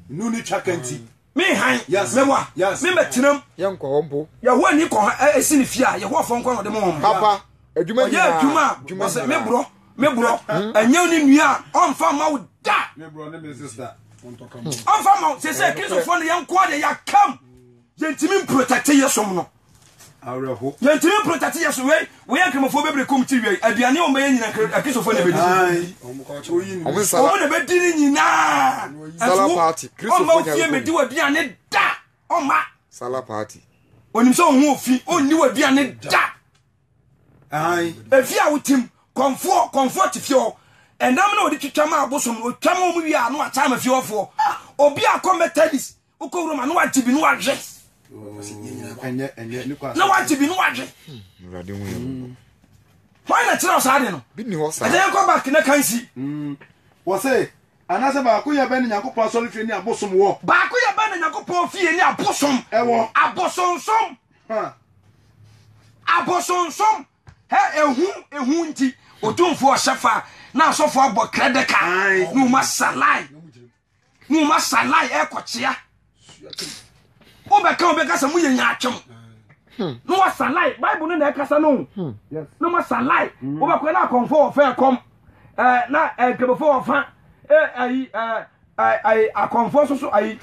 nu ne twa kanti. Me han, mɛwa, me mɛtenam. Yɛnkɔ hɔ mpo. Yehowa ni kɔ ha esi ne fie a, Yehowa fɔ nkɔ na ɔde mo wɔn. Papa, adwuma nyinaa. Ɔyɛ adwuma a, ɔsɛ me borɔ, me borɔ. Ɛnyɛ ne nua a, ɔmfa mma wo da. Me borɔ ne me sister. Ɔmfa mma wo. Sɛ sɛ Kristofoɔ no yɛn nko adeɛ yɛakam. Yɛntumi mprotɛkte yɛ som no. Awerɛho. Yɛntumi mprotɛkte yɛ som. Wei, wei yɛ nkramofoɔ bebree kɔm ti wei. Aduane a wɔn bɛyɛ nyina Kristofoɔ na ɛbɛdi. Wɔn na ɛbɛdi ne nyinaa. Sala party. Ɔmma ofie medi w'aduane da. Ɔmma. Sala party. Onim sɛ ɔho ofi, ɔnni w'aduane da. Efi a wotim, kɔnfoɔ, kɔnfoɔ te fie hɔ. Ɛnam na wɔde twitwa ma abosom no, otwa ma wɔn wie a na wakyɛ ama fie hɔfoɔ. Obi a kɔ Methodist, wokɔ Roma na wagye bi na wahwe. Na wagye bi na wahwe. Hwan na kyerɛ saa de no? Ɛdɛ yɛn kɔ back na kan si. Wɔsɛ anaasɛ baako yɛ bɛn ne Nyankopɔn asɔre fie ne abosom wɔ. Baako yɛ bɛn ne Nyankopɔn fie ne abosom. Ɛwɔ. Abosonsom. Abosonsom. Hɛ ehu ehu nti otumfoɔ ɔhyɛ fa na asɔfoɔ abɔ krɛdɛka na wɔn asa line na wɔn asa line ɛkɔkyea wobɛka wobɛka sɛ moyɛ nyaatwom na wɔasa line bible no na ɛkasa no na wɔasa line wobɛkɔ na akɔmfo wɔ fɛ ɛkɔm na nkramofo wɔ fa ayi ayi akɔmfo nso so ayi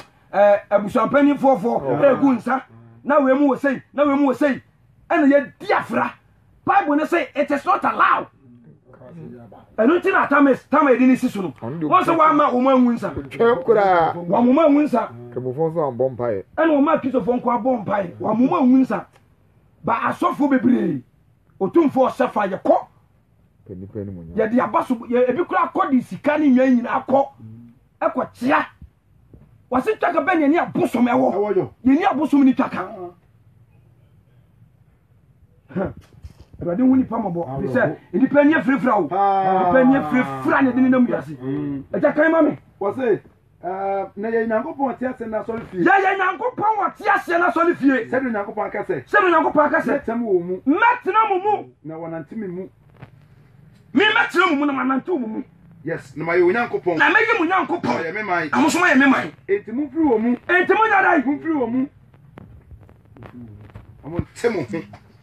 abusuampanyinfoɔ fo egu nsa na wei mu wɔ sei na wei mu wɔ sei ɛna yɛdi afra bible no sɛ it is not allowed ɛno nti na atamis tama yɛde ne si so no wɔn sɛ wɔama wɔn anwu nsa wɔn wɔn anwu nsa ɛna wɔn akristofoɔ nko abɔ mpaeɛ wɔn wɔn anwu nsa ba asɔfoɔ bebree otumfoɔ ɔsɛfa yɛkɔ yɛde aba so ebi kura akɔ de sika ne nwa nyinaa kɔ ɛkɔ kyea wɔsi twaka bɛ ne yɛne abosom ɛwɔ yɛne abosom ne twaka awurade hu nipa mɔbɔ fi sɛ nipa ani afirafira o nipa ani afirafira ne de nenam wiase agya kan ma me wɔse na yɛ nyankopɔn ɔte aseɛ no asɔre fie yɛyɛ nyankopɔn ɔte aseɛ no asɔre fie sɛdeɛ onyankopɔn aka sɛ sɛdeɛ onyankopɔn aka sɛ mɛtena wɔ mu mɛtena mo mu na wɔnante me mu Me mɛtena mo mu na manantew mo mu. Yes, na mayɛ Onyankopɔn. Na mɛyɛ mo Nyankopɔn. Na ɔyɛ me man. Na mo nso moayɛ me man. Enti momfiri wɔn mu. Enti monyɛ dɛn? Momfiri wɔn mu. Na monte mo ho.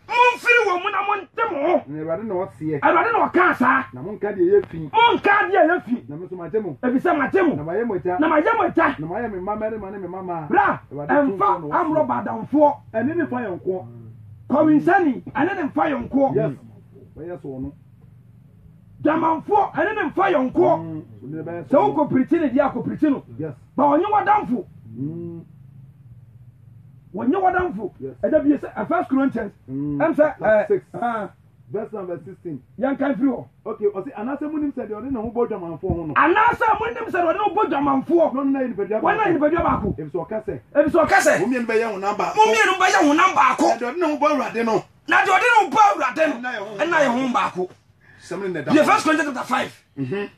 Momfiri wɔn mu na monte mo ho. Na Awurade na ɔseɛ. Awurade na ɔkaa saa. Na monka deɛ ɛyɛ fi. Monka deɛ ɛyɛ fi. Na me nso magye mo. Efisɛ magye mo. Na mayɛ mo agya. Na mayɛ mo agya. Na moayɛ me mma mmarima ne me mma mmaa. Bra, ɛmfa amrɔba adamfoɔ. Ɛne ne mfa yɔnkoɔ. Kɔwinsani, ɛne ne mfa yɔnkoɔ. Yes. Bɛyɛ sɛ ɔno. Dwamanfoɔ ɛne ne mfa yɔnkoɔ. Mm, sɛ wokɔ pirikyi ne deɛ akɔ pirikyi no. Ba ɔnye w'adamfo. Mm. Wɔnye w'adamfo. Ɛda bie sɛ First Corinthians. Mm. Ɛm sɛ ɛɛ. Eh, Verse number 16. Yɛn kan firi hɔ. Okay, ɔsi anaasɛ munim sɛ deɛ ɔde ne ho bɔ dwamanfoɔ ho no. Anaasɛ munim sɛ deɛ ɔde ne ho bɔ dwamanfoɔ. No, no, na yɛ nipadua baako. Wɔn na yɛ nipadua baako. Efisɛ ɔka sɛ. Efisɛ ɔka sɛ. Mo mmienu bɛyɛ honam baako. Mo mmienu bɛyɛ honam baako. Na deɛ ɔde ne ho bɔ Awurade no. Na deɛ ɔde ne ho bɔ Awurade no, ɛna yɛ ho baako. Yɛ First Corinthians chapter 5. Mhm.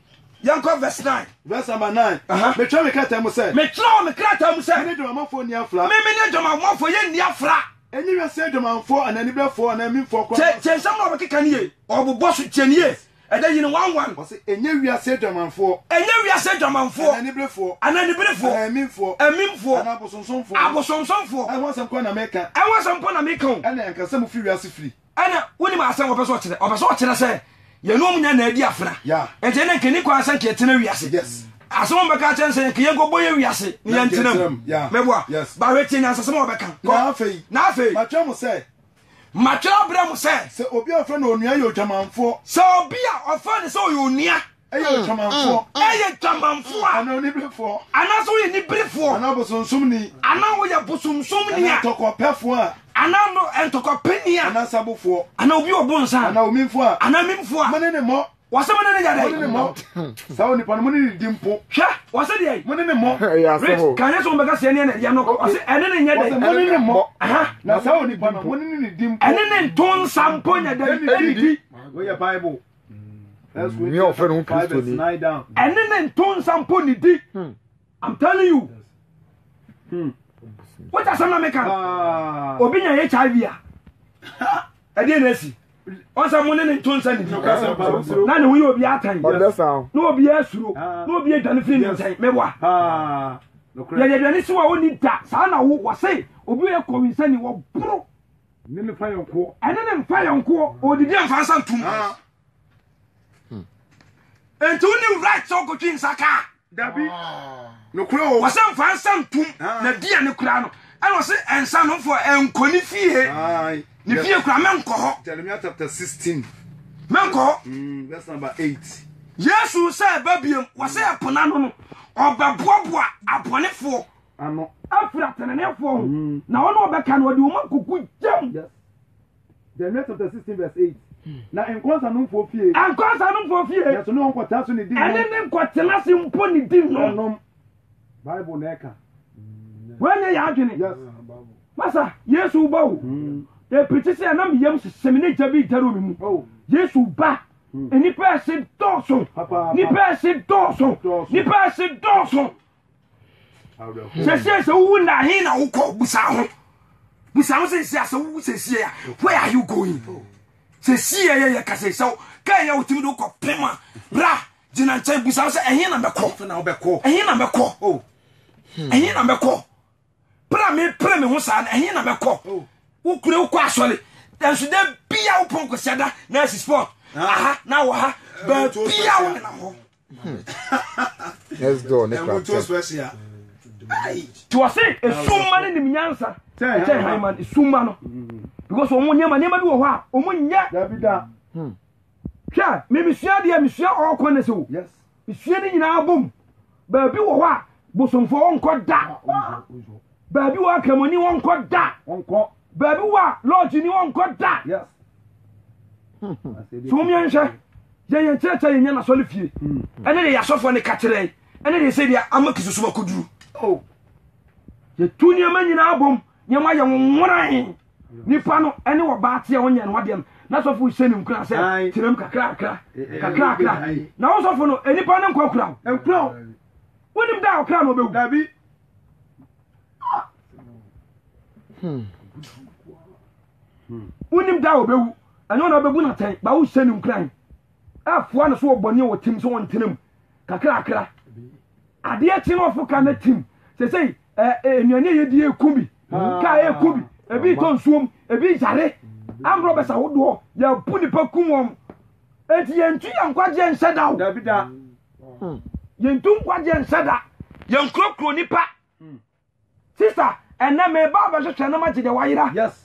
Yɛnkɔ verse 9. Verse number 9. Metwerɛ me krataa mu sɛ. Metwerɛ wɔ me krataa mu sɛ. Me ne adwamammɔfoɔ nni afra. Me me ne adwamammɔfoɔ yɛ nni afra. Ɛnyɛ wiase adwamanfoɔ anaa aniberefoɔ anaa amimfoɔ koraa. Kyɛ nsɛm na ɔbɛkeka no yie. Ɔbobɔ so kyɛ no yie. Ɛda yi no one one. Ɔse ɛnyɛ wiase adwamanfoɔ. Ɛnyɛ wiase adwamanfoɔ. Anaa aniberefoɔ. Anaa aniberefoɔ. Anaa amimfoɔ. Amimfoɔ. Anaa abosonsomfoɔ. Abosonsomfoɔ. Ɛho asɛm koraa na meka. Ɛho asɛm mpo na meka o. Ɛna anka sɛ mofiri wiase firi. Ɛna wonim asɛm ɔpɛ sɛ ɔkyerɛ. Ɔpɛ sɛ ɔkyerɛ sɛ yɛne wɔn nyinaa na adi afena. Yeah. Nti ɛna nka ni kwan sɛ nka yɛtena wiase. Yes. Asɛm wɔn bɛka akyerɛ sɛ nka yɛnkɔbɔ yɛ wiase na yɛntena mu. Yeah. Mɛboa. Yes. Bahwɛ tie nyansasɛm a wɔbɛka. Na afei. Na afei. Matwerɛ mo sɛ. Matwerɛ abrɛ mo sɛ. Sɛ obi a ɔfrɛ no onua yɛ odwamanfoɔ. Sɛ obi a ɔfrɛ no sɛ ɔyɛ onua. Ɛyɛ odwamanfoɔ. Ɛyɛ dwamanfoɔ a. Anaa oniberefoɔ. Anaasɛ woyɛ niberefoɔ. Anaa bosonsomni. Anaa woyɛ bosonsomni a. Anaa ntɔkwapɛfoɔ a. Anaa no ntɔkwapɛni a. Anaa sabofoɔ. Anaa obi a ɔbo nsa. Anaa omimfoɔ a. Anaa mimfoɔ a. Mo ne ne mmɔ. Wɔsɛ mo ne ne yɛ dɛ. Mo ne ne mmɔ. Saa onipa no mo ne ne di mpo. Hwɛ, wɔsɛ deɛ. Mo ne ne mmɔ. Ɛyɛ asɛm o. Rich, kan yɛ sɛ wɔn bɛka sɛ ɛne ɛna ɛyɛ no. Wɔsɛ ɛne ne nyɛ dɛ. Wɔsɛ mo ne ne mmɔ. Aha. Na saa onipa no mo ne ne di mpo. Ɛne ne nto nsa mpo nyɛ dɛ. Ɛne di. Wɔyɛ Bible. Nea ɔfrɛ ne ho Kristoni. Ɛne ne nto nsa mpo ne di. I'm telling you. Wọ́n ti asɛm na mi kan. Obi nya HIV a. Ɛdeɛ na esi. Wɔn sɛ mo ne ne nto nsa ne di. Na ne ho yɛ obi atan. Na obi asuro. Na obi adwane firi ne nkyɛn. Meboa. Yɛde aduane si wɔ a ɔnni da. Saa na wo wɔse obi yɛ kɔwinsani wɔboro. Ne ne fa yɔnkoɔ. Ɛne ne mfa yɔnkoɔ. Ɔdidi amfa nsa ntom. Hmm. Nti wo ne right sɛ wokɔtwi nsa kaa. Dabi. Nokorɛ o. Wɔsɛ mfa nsa ntom ah. na di a ne kura no. Ɛna ɔsɛ nsa no mfo ɛnkɔ ne fie. Ne fie kura mɛnkɔ hɔ. Jeremiah chapter 16. Mɛnkɔ hɔ. Mm, verse number 8. Yesu sɛ ɛba biem wɔsɛ ɛpona no no ɔbɛboaboa abɔnefoɔ ano afiri ateneneefoɔ ho mm. na wɔn a wɔbɛka no wɔde wɔn akɔgu gyam. Yes. Jeremiah chapter 16 verse 8. Na nkɔnsanomfoɔ fie. Nkɔnsanomfoɔ fie. Nanso ne wɔn nkɔtena so ne di nom. Ɛne ne nkɔtena se mpo ne di nom. Nom. Bible na ɛka. Wɔnyɛ yɛ adwene. Yes. Masa Yesu ba o. Epirikyi sɛ ɛnam yam hyehyɛ me ne gya bi gyaro me mu. Oh. Yesu ba. Nnipa ɛse dɔɔso. Nnipa ɛse dɔɔso. Nnipa ɛse dɔɔso. Sɛsɛ sɛ wowu nna ahe na wokɔ busa ho busa ho sɛsɛ sɛ wowu sɛsɛ a where are you going sɛsɛ yɛ yɛ kasa sɛ ka yɛ wotumi de wokɔ pem a bra gyina nkyɛn busa ho sɛ ɛhe na mɛkɔ ɛhe na mɛkɔ ɛhe na mɛkɔ pere a mepere me ho saa no ɛhe na mɛkɔ wokura wokɔ asɔre nanso da bia wopɔn kwasiada na asi sport aha na wɔ ha baabia wo nenam hɔ Next door ne Ɛmu special. Ti wɔ se esum ma ne nim nyansa ɛkyɛn han ma esum ma no because wɔn nneɛma nneɛma bi wɔ hɔ a wɔn nyɛ. Dabi da. Hmm. Hwɛ mi mesua deɛ mesua all corners o. Yes. Mesua ne nyinaa bom baabi wɔ hɔ a bosomfoɔ wɔnkɔ da. Baabi wɔ a kramoni wɔnkɔ da. Wɔnkɔ. Baabi wɔ a lɔɔgye ni wɔnkɔ da. Yes. So wɔn yɛnhwɛ yɛn yɛn kyerɛkyerɛ yɛn nyɛ n'asɔre fie hmm. ɛne deɛ yɛasɔfoɔ ne ka kyerɛ ɛne deɛ sɛ deɛ ama kisusum akɔduru oh. yɛtu nneɛma nyinaa bom nneɛma yɛ nworan nipa no ɛne ɔbaa teɛ ɔnyɛ no adeɛ no na sɔfo hyɛ ne nkura sɛ kyerɛm kakrakra kakrakra na wo sɔfo no nipa no nkɔ kura wo wonim da a ɔkra na ɔbɛwu dabi hmm. Wonim da a ɔbɛwu, ɛnyɛ ɔna ɔbɛbu no atɛn, ba wohyɛ no nkuran. Ɛfoa no so wɔ bɔne a wɔtim sɛ wɔntena mu kakrakra. Adeɛ kye na ɔfo ka no tim. Sɛsɛi nnuane a yɛdi ɛku bi, kaa ɛku bi, ebi tɔ nsuom, ebi yare, amrɔbɛs ahodoɔ, yɛbu nipa kum wɔn. Enti yɛntu yɛn nkwagyeɛ nhyɛ da o. Yɛntu nkwagyeɛ nhyɛ da. Yɛnkurokuro nipa. Sister, ɛnɛ meba abɛhwehwɛ na magye deɛ wayera. Yes.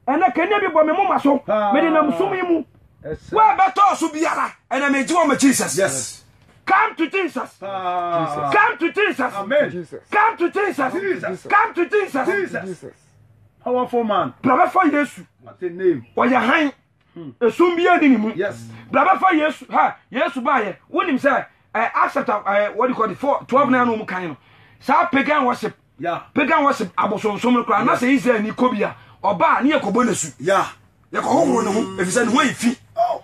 Ɛnɛ kanea bi bɔ me moma so. Mede nam sum yi mu. Woabɛtɔɔ so biara, ɛnɛ megye wɔn ma Jesus. Yes. Come to Jesus. Ah. Come to Jesus. Amen. Jesus. Come to Jesus. Jesus. Come to Jesus. Jesus. Powerful man. Bra bɛfa Yesu. What a name. Ɔyɛ hann. Esum biara ni ne mu. Yes. Bra bɛfa Yesu. Ha, Yesu baayɛ. Wonim sɛ eh, Acts chapter eh, what do you call it? 4, 12 na no mu kan no. Saa pagan worship. Yeah. Pagan worship abosonsom no koraa. Na sɛ Israel ni kɔ bi a, ɔbaa ne yɛkɔbɔ n'asu. Yeah. Yɛkɔhohoro ne ho efisɛ ne ho ayɛ fi. Oh.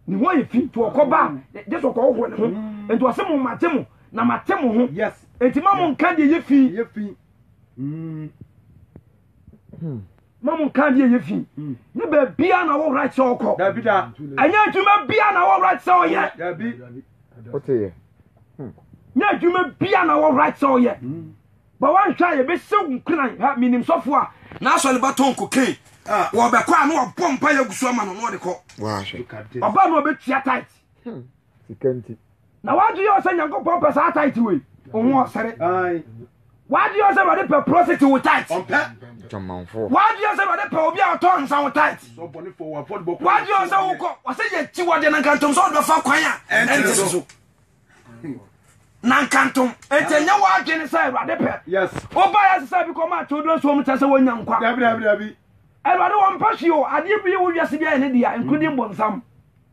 Ne ho ayɛ fi nti ɔkɔ ba gye sɛ ɔkɔhohoro ne ho. Nti ɔse mo mate mo na mate mo ho. Yes. Nti ma mo nka deɛ yɛ fi. Yɛ fi. Mm. Hmm. Ma mo nka deɛ yɛ fi. Ne baabia na wɔ right sɛ ɔkɔ. Dabi da. Ɛnyɛ adwuma bia na wɔ right sɛ ɔyɛ. Dabi. Wote yɛ. Nyɛ adwuma bia na wɔ right sɛ ɔyɛ. Ba wanhwɛ a yɛbɛhyɛ wo nkuran. Ha menim sɔfo a n'asɔre ba tɔn cocaine. Ah. Wɔbɛkɔ a na wɔbɔ mpa yɛ agu so ama no na ɔde kɔ. Wahwɛ. Look at this. Ɔbaa na ɔbɛtua tight. Sika nti. Na wadwe yɛ sɛ Nyankopɔn pɛ saa tight wei. Wo ho ɔsere. Aye. W'adwene sɛ Awurade pɛ prostitute wo tight. Ɔmpɛ. W'adwene sɛ Awurade pɛ obi a ɔtɔ nsa wo tight. W'adwene sɛ wokɔ wɔsɛ yɛ kyi wɔ deɛ na nkantom sɛ ɔde bɛfa kwan a ɛnte so. Na nkantom nti ɛnyɛ w'adwene sɛ Awurade pɛ. Woba yɛ sɛ bi kɔ maa children's home kyɛ sɛ wɔnya nkwa. Awurade wɔmpɛ hwee o adeɛ bi wɔ wiase bi ayɛ ne dea including bonsam.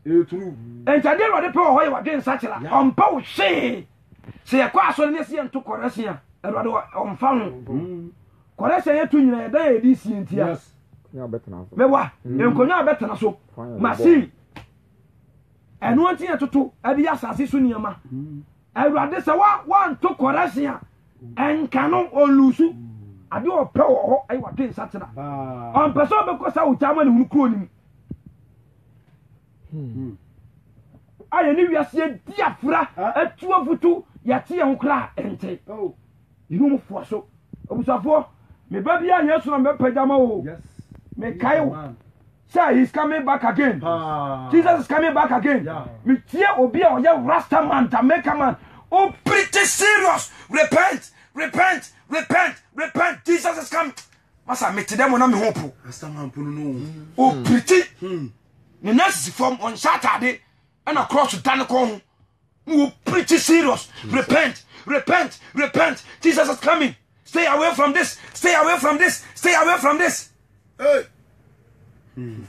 Nti adeɛ Awurade pɛ wɔ hɔ yɛ w'adwene nsakyera ɔmpɛ wo hwee. Sɛ yɛkɔ asɔre ne yɛsɛ yɛnto kɔrɛsen a, Awurade ɔmfa ho. Kɔrɛsen yɛto nyina yɛdan a yɛde sie ntia. Mɛwa, mm. nkonnwa a bɛtena so, machine. Ɛno nti yɛtoto ɛde yɛ asase so nneɛma. Mm. Awurade sɛ wanto kɔrɛsen a, ɛnka no ɔnlusu. Ade ɔpɛ wɔ hɔ ɛyɛ wade nsakyera. Ɔmpɛ sɛ ɔbɛkɔ sa ogya ama ne hunu kuro no mu. Hmm. A yɛne wiase adi afra atu afutu yɛte yɛn ho koraa ɛnte. Oh. Yɛne wɔn foa so. Abusuafoɔ, me ba bi a Yesu na mebɛpagya ma wo. Mekae wo sɛ he is coming back again. Jesus is coming back again. Metie obi a ɔyɛ Rasta man, Jamaica man. Oh, pretty serious. Repent, repent, repent, repent. Jesus is coming. Masa mete dɛ mo na me ho po. Rasta man pono no. Oh, pretty. Hmm. Ne nan sisi fam, ɔnhyɛ atade, ɛna cross da ne kɔn ho. Na wɔ preach serious. Repent, repent, repent. Jesus is coming. Stay away from this. Stay away from this. Stay away from this. Hey. Hmm.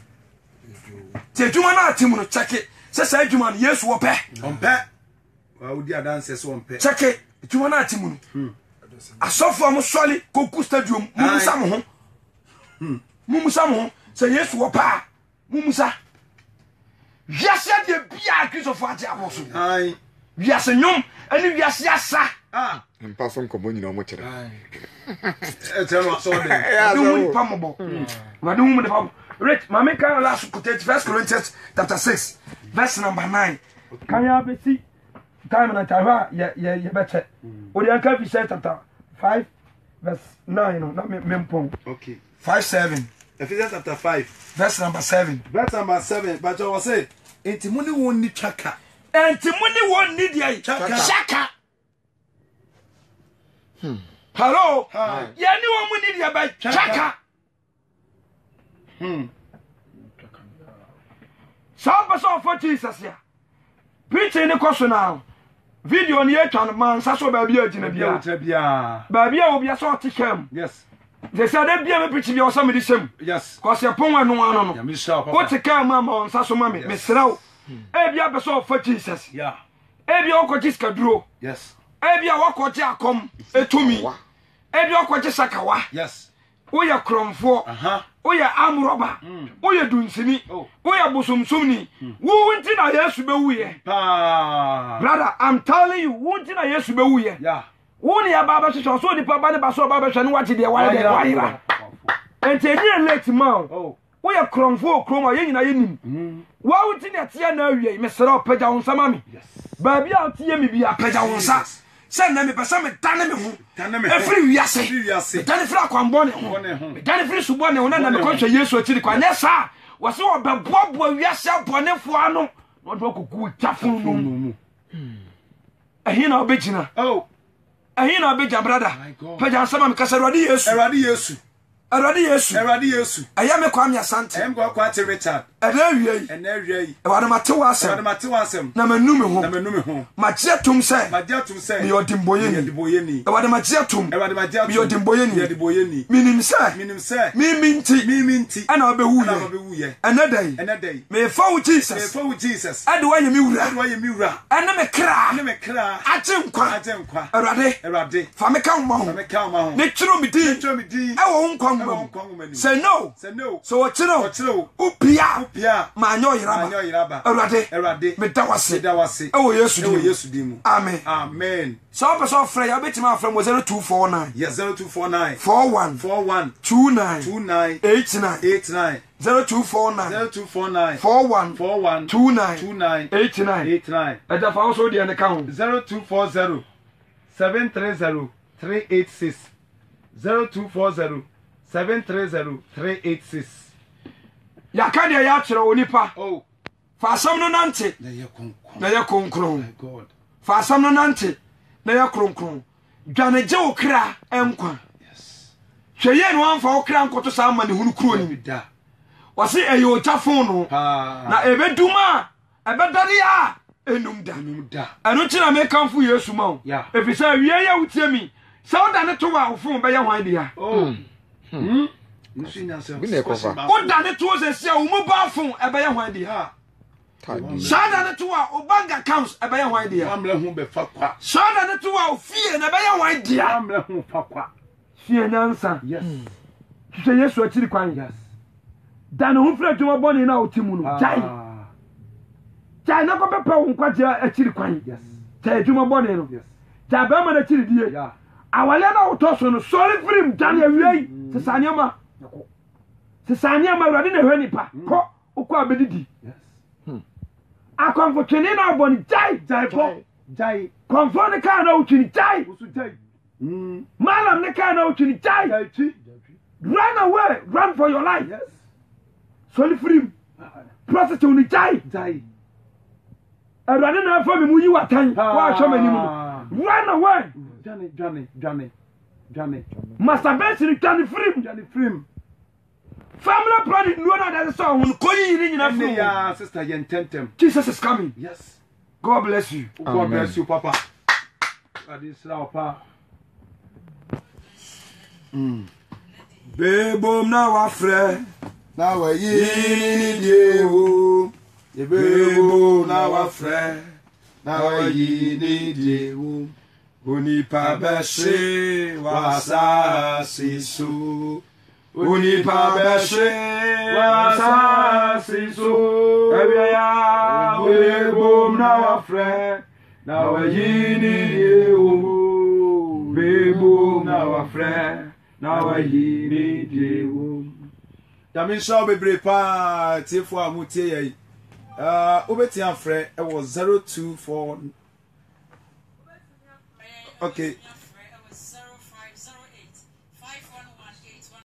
Ti adwuma no ate mu no kyɛke sɛ saa adwuma no Yesu wɔpɛ. Ɔmpɛ. Wodi adanseɛ sɛ ɔmpɛ. Kyɛke adwuma no ate mu no. Hmm. Asɔfo a mosɔre kɔgu stadium mumusa mo ho. Hmm. Mumusa mo ho sɛ Yesu wɔpɛ a. Mummusa. Wiase adeɛ biara Kristofo agye abɔ so. Wiase nnwom ne wiase asa. Ah. Mpa so nkɔmmɔ nyina ɔmo kyerɛ. Ɛkyerɛ no asɔ dɛ. Awurade hu nipa mmɔbɔ. Awurade hu nipa mmɔbɔ. Rich, maame kan last quote First Corinthians chapter 6 verse number 9. Kan ya besi time na ntahwɛ a yɛ yɛ yɛbɛkyɛ. Odi anka Ephesians chapter 5 verse 9 no na me mempɔn. Okay. 5 7. Ephesians chapter 5. Verse number 7. Verse number 7. But I was say, enti mo ne wɔn ni twaka. Enti mo ne wɔn ni deɛ twaka. Hmm. Hello. Yɛn ne wɔn mu ni deɛ bɛ twaka. Hmm. Sɛ wopɛ sɛ ɔfa Jesus a, preaching ne kɔ so now. Video no yɛtwa no mansa so baabi a gyina biara. Baabi a obi sɛ ɔte hyɛ mu. Yes. Sɛ sɛ da bia me preaching bia ɔsɛ mede hyɛ mu. Yes. Kɔsɛ pɔn ɛno ano no. Wote kaa mu ama ɔnsa so ma me. Mesrɛ wo. Ebi apɛ sɛ ɔfa Jesus. Yeah. Ebi ɔkɔgye sikaduro. Yes. Ebi a wakɔgye akɔm etumi. Ebi ɔkɔgye sakawa. Yes. Woyɛ korɔmfoɔ, woyɛ amrɔba, mm. woyɛ dunsini, oh. woyɛ bosomsomni. Mm. Wo nti na Yesu bɛwuiɛ. Brother, I'm telling you, wo nti na Yesu bɛwuiɛ. Wo ne ɛba abɛhwehwɛ, ɔsɛ onipa ba ne ba sɛ ɔba abɛhwɛ ne wagye deɛ wayɛ deɛ wayera. Nti ɛnyɛ late ma o. Oh. Woyɛ korɔmfoɔ wɔ kurom a yɛn nyinaa yɛnim. Mm. Wo nti na ɛteɛ na awie yi, mesrɛ wo pagya wo nsa ma me. Baabi a wote yɛ me bia, pagya wo nsa. Sɛ nnɛ mepɛ sɛ medane me ho ɛfiri wiase, medane firi akwanbɔne ho, medane firi subɔne ho na na mekɔhwɛ Yesu akyiri kwan. Nyɛ saa, wɔse wɔbɛboaboa wiase abɔnefoɔ ano na wɔde wɔkɔgu ogya fononoo mu. Ɛhe na wobɛgyina? Oh. Ɛhe na wobɛgya brada? Pagya nsa ma me kasa Awurade Yesu. Awurade Yesu. Awurade Yesu. Awurade Yesu. Ɛyɛ me Kwame Asante. Ɛyɛ me Kwame Richard. Ɛnɛ awia yi. Ɛnɛ awia yi. Awurade mate w'asɛm. Awurade mate w'asɛm. Na manu me ho. Na manu me ho. Magye atom sɛ. Magye atom sɛ. Meyɛ ɔdebɔyɛni. Meyɛ ɔdebɔyɛni. Awurade magye atom. Awurade magye atom. Meyɛ ɔdebɔyɛni. Meyɛ ɔdebɔyɛni. Menim sɛ. Menim sɛ. Mimi nti. Mimi nti. Ɛna wobɛwu yɛ. Ɛna wobɛwu yɛ. Ɛnɛ da yi. Ɛnɛ da yi. Mefa wo Jesus. Mefa wo Jesus. Ɛde woayɛ me wura. Ɛde woayɛ me wura. Ɛne me kra. Ɛne me kra. Agye nkwa. Agye nkwa. Awurade. Awurade. Fa me ka wo ma ho. Fa me ka wo ma ho. Ne twerɛ me din. Ne twerɛ me din. Ɛwɔ wo nkwa nwoma mu. Sɛ nnɛ o. Sɛ nnɛ o. Sɛ ɔkyerɛ o. Ɔkyerɛ o. Wopia. Wopia. Maanyɛ ɔyera ba. Maanyɛ ɔyera ba. Awurade. Awurade. Meda wo ase. Meda wo ase. Ɛwɔ Yesu din mu. Ɛwɔ Yesu din mu. Amen. Amen. Sɛ wopɛ sɛ ɔfrɛ yɛ wobɛtumi afrɛ mu 0249. Yes, 0249. 41. 41. 29. 29. 89. 89. 0249. 0249. 41. 41. 29. 29. 89. 89. Ɛda fa wo so deɛ ne ka ho. 0240 730 386. 0240 730 386. Yɛaka deɛ yɛakyerɛ onipa. Oh. Fa asɛm no nante na yɛ kronkron. Na yɛ kronkron. Fa asɛm no nante na yɛ kronkron. Dwane gye wo kra nkwa. Hwɛ yie na wamfa wo kra nkɔto saa amanehunu kuro no mu. Ɔse ɛyɛ ogya fononoo na ɛbɛdum a ɛbɛdane a ɛnum da. Ɛno nti na mekamfo Yesu ma wo. Ɛfiri sɛ awie yi a wotie mi, sɛ wodane to a wo fon bɛyɛ hwan dea? Oh. Hmm. Wodane to sɛ si a wo mobile phone ɛbɛyɛ hwan dea? Saa da no to a wo bank accounts ɛbɛyɛ hwan dea? Saa da no to a wo fie na ɛbɛyɛ hwan dea? Sua nyansa. Hwehwɛ Yesu akyiri kwan. Da ne ho firi adwuma bɔne no a wote mu no. Ah. Gyae. Gyae na kɔpɛpɛ wo nkwagye akyiri kwan. Gyae adwuma bɔne no. Gyae bɛrima no akyiri die. Awaleɛ no a wotɔ so no, sɔre firim, dane awiei. Mm. Sesa nneɛma. Sesa nneɛma, Awurade na ɛhwɛ nipa. Mm. Kɔ, wokɔ a bɛdidi. Hmm. Akɔmfo twene na abɔ no, gyae. Gyae bɔ. Gyae. Kɔmfoɔ no kaa na wotwi no, gyae. Mm. Malam ne kaa na wotwi no gyae. Run away, run for your life. Yes. Sɔre firim. Prostitute no gyae. Gyae. Awurade na afa me mu yi w'atan. Woahwɛ m'anim no. Run away. Dwane, dwane, dwane, dwane. Masturbation no dwane firim. Dwane firim. Family planning nnuro no adade sɛ ɔho no kɔ yiyi ne nyina firi wo. Sister yɛn ntɛntɛm. Jesus is coming. Yes. God bless you. God bless you, Papa. Awurade nhyira wo paa. Mm. Bebom na wafrɛ na wayi ne die wo. Bebom na wafrɛ na wayi ne die wo. Onipa bɛhye w'asase so. Onipa bɛhye w'asase so. Awia ya bebom na wafrɛ na wayi ne die wo. Bebom na wafrɛ na wayi ne die wo. Nyame nhyira wo bebree paa tiefoɔ a motie yɛ yi. Uh, wobɛtumi afrɛ wɔ 024 okay.